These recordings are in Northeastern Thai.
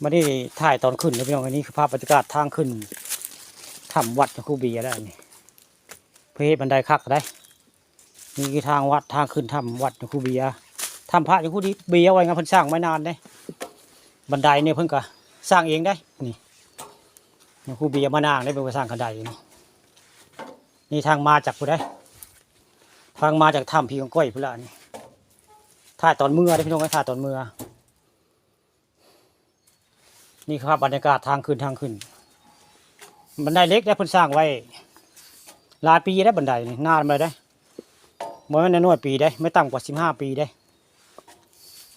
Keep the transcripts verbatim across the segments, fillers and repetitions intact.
มานี่ถ่ายตอนขึ้นนะพี่น้อง อันนี้คือภาพบรรยากาศทางขึ้นถ้ำวัดหลวงครูเบียร์แล้วนี่ เพิ่นเฮ็ดบันไดคักได้ นี่คือทางวัด ทางขึ้นถ้ำวัดหลวงครูเบียร์ ถ้ำพระหลวงครูเบียร์ว่าไง เพิ่นสร้างไว้นานเด้ บันไดเนี่ยเพิ่นก็สร้างเองได้ นี่ หลวงครูเบียร์มานั่งได้ เพิ่นก็สร้างบันไดนี่ นี่ทางมาจากพุ้นได้ ทางมาจากถ้ำผีกองกอยพุ้นละนี่ ถ่ายตอนเมือได้พี่น้อง ถ่ายตอนเมือ นี่ครับบรรยากาศทางขึ้น ทางขึ้น บันไดเหล็กได้เพิ่นสร้างไว้ หลายปีได้บันไดนี่ นานมาได้ บ่แม่นน้อยปีได้ ไม่ต่ำกว่าสิบห้าปีได้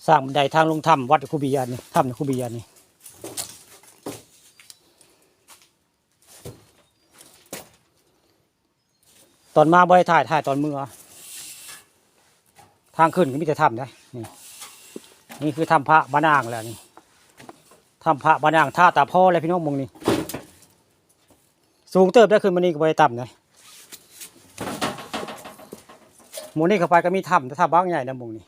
สร้างบันไดทางลงถ้ำวัดครูเบียร์นี่ ถ้ำครูเบียร์นี่ ตอนมาบ่ได้ถ่าย ถ่ายตอนเมือ ทางขึ้นก็มีแต่ถ้ำนะ นี่ นี่คือถ้ำพระบ้านอ่างแหละนี่ ถ้ำพระบ้านอ่าง ท่าตาพ่อเลยพี่น้อง หม่องนี้ สูงเติบได้ ขึ้นมานี่ก็บ่ได้ต่ำนะ หม่องนี้เข้าไปก็มีถ้ำ แต่ถ้ำบางใหญ่นะ หม่องนี้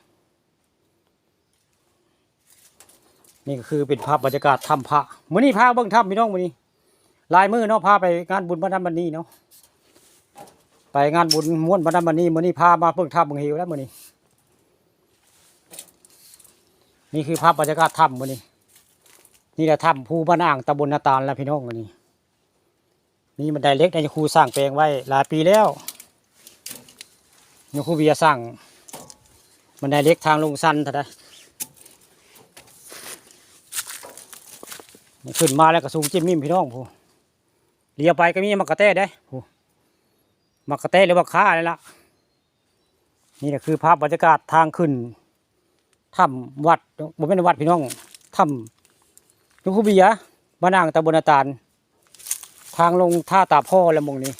นี่ก็คือเป็นภาพบรรยากาศถ้ำพระ มื้อนี้พาเบิ่งถ้ำพี่น้อง มื้อนี้ หลายมื้อเนาะ พาไปงานบุญบ้านนั้นบ้านนี้เนาะ ไปงานบุญม่วนบ้านนั้นบ้านนี้ มื้อนี้พามาเบิ่งถ้ำเบิ่งเหวแล้วมื้อนี้ นี่คือภาพบรรยากาศถ้ำมื้อนี้ นี่แหละถ้ำภูบ้านอ่าง ตำบลนาตาลแล้วพี่น้อง มื้อนี้ นี่บันไดเหล็กนะ หลวงครูสร้างแปลงไว้หลายปีแล้ว หลวงครูเบียร์สร้างบันไดเหล็กทางลงชันเท่าใด ขึ้นมาแล้วก็สูงจิ้มมิ่มพี่น้อง ผู้ เลี้ยวไปก็มีหมากกะแตเด้ ผู้ หมากกะแตหรือหมากค่านี่ละ นี่แหละคือภาพบรรยากาศทางขึ้นถ้ำวัด บ่แม่นวัดพี่น้อง ถ้ำหลวงครูเบียร์ บ้านอ่าง ตำบลนาตาล ทางลงท่าตาพ่อแล้วหม่องนี้